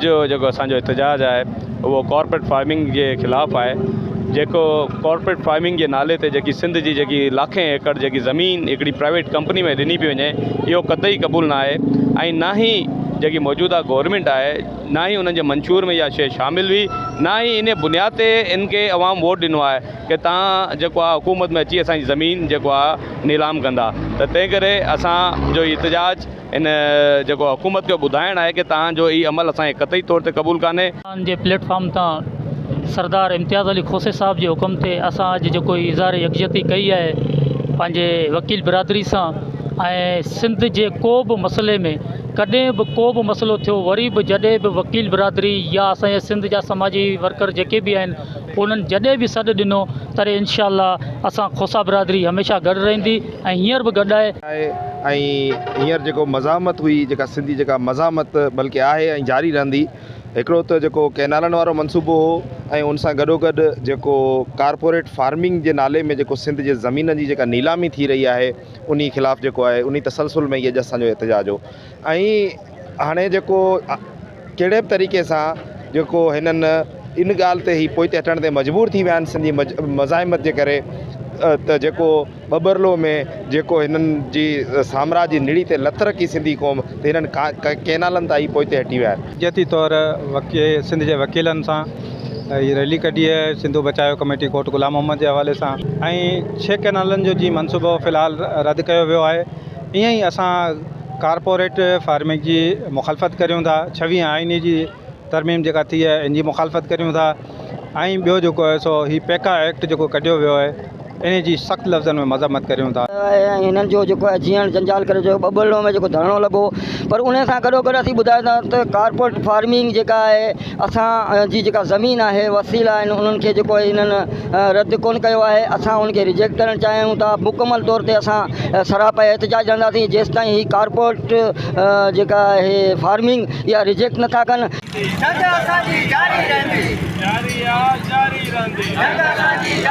اڄ جو جيڪو اسان جو احتجاج آهي اهو ڪارپوريٽ فارمنگ جي خلاف آهي جيڪو ڪارپوريٽ فارمنگ جي نالي تي جيڪي سنڌ جي جيڪي لاکين ايڪڙ جيڪي زمين هڪڙي پرائيويٽ ڪمپني ۾ ڏني پئي وڃي اهو قطعي قبول نه آهي ۽ نه ئي جيڪي موجوده گورنمينٽ آهي نه ئي انهن جي منشور ۾ اها شيء شامل هئي نه ئي ان بنياد تي ان کي عوام ووٽ ڏنو آهي ڪي تان جيڪو آهي حڪومت ۾ اچي اسان جي زمين جيڪو آهي نيلام ڪندا ته تنهن ڪري اسان جو هي احتجاج ان جيڪو حڪومت کي ٻڌائڻ آهي ڪي توهان جو هي عمل اسان کي قطعي طور تي قبول ڪانهي. جي پليٽ فارم تان سردار امتياز علي کوسي صاحب جي حڪم تي اسان اڄ جيڪو هي اظهار يڪجهتي ڪئي آهي پنهنجي وڪيل برادري سان ۽ سنڌ جي ڪو به مسئلي ۾ ڪڏهن به ڪو به مسئلو ٿيو وري به جڏهن به وڪيل برادري يا اسان جا سنڌ جا سماجي ورڪر جيڪي به آهن انهن جڏهن به سڏ ڏنو تڏهن انشاء الله اسان کوسا برادري هميشه گڏ رهندي ۽ هينئر به گڏ آهي. آهي ۽ هينئر جيڪو مزاحمت هئي جيڪا سنڌي جيڪا مزاحمت بلڪه آهي ۽ جاري رهندي هڪڙو ته جيڪو ڪئنالن وارو منصوبو هو ۽ ان سان گڏو گڏ جيڪو ڪارپوريٽ فارمنگ جي نالي ۾ جيڪو سنڌ جي زمينن جي جيڪا نيلامي ٿي رهي آهي انهي خلاف جيڪو آهي انهي تسلسل ۾ ئي اڄ اسان جو احتجاج هو ۽ هاڻي جيڪو ڪهڙي به طريقي سان جيڪو هنن ان ڳالهه تي هي پوئتي هٽڻ تي مجبور ٿي ويا آهن سنڌي مزاحمت جي ڪري ته جيڪو ٻٻرلو ۾ جيڪو هنن جي سامراج جي نڙي تي لت رکي سنڌي قوم ته هنن ڪئنالن تان ئي پوئتي هٽي ويا آهن. جتي طور سنڌ جي وڪيلن سان هي ريلي ڪڍي آهي سنڌو بچايو ڪميٽي ڪوٽ غلام محمد جي حوالي سان ۽ 6 ڪئنالن جو جي منصوبو في الحال رد ڪيو ويو آهي ائين ئي اسان ڪارپوريٽ فارمنگ جي مخالفت ڪريون ٿا، ڇويهين آئيني جي ترميم جيڪا ٿي آهي ان جي مخالفت ڪريون ٿا ۽ ٻيو جيڪو آهي سو هي پيڪا ايڪٽ جيڪو ڪڍيو ويو آهي ان جي سخت لفظن ۾ مذمت ڪريون ٿا. ۽ هنن جو جيڪو آهي جيئڻ جنجال ڪري ڇڏيو ٻٻرلوء ۾ جيڪو ڌرڻو لڳو پر ان سان گڏو گڏ اسين ٻڌايو ٿا ته ڪارپوريٽ فارمنگ جيڪا آهي اسان جي جيڪا زمين آهي وسيلا آهن انهن کي جيڪو آهي هنن رد ڪونه ڪيو آهي اسان ان کي ريجيڪٽ ڪرڻ چاهيون ٿا مڪمل طور تي اسان سراپا احتجاج رهنداسين جيستائين هي ڪارپوريٽ جيڪا آهي فارمنگ اها ريجيڪٽ نٿا ڪن. جنگ اسان جي جاري رهندي. جاري آ جاري رهندي. جنگ اسان جي.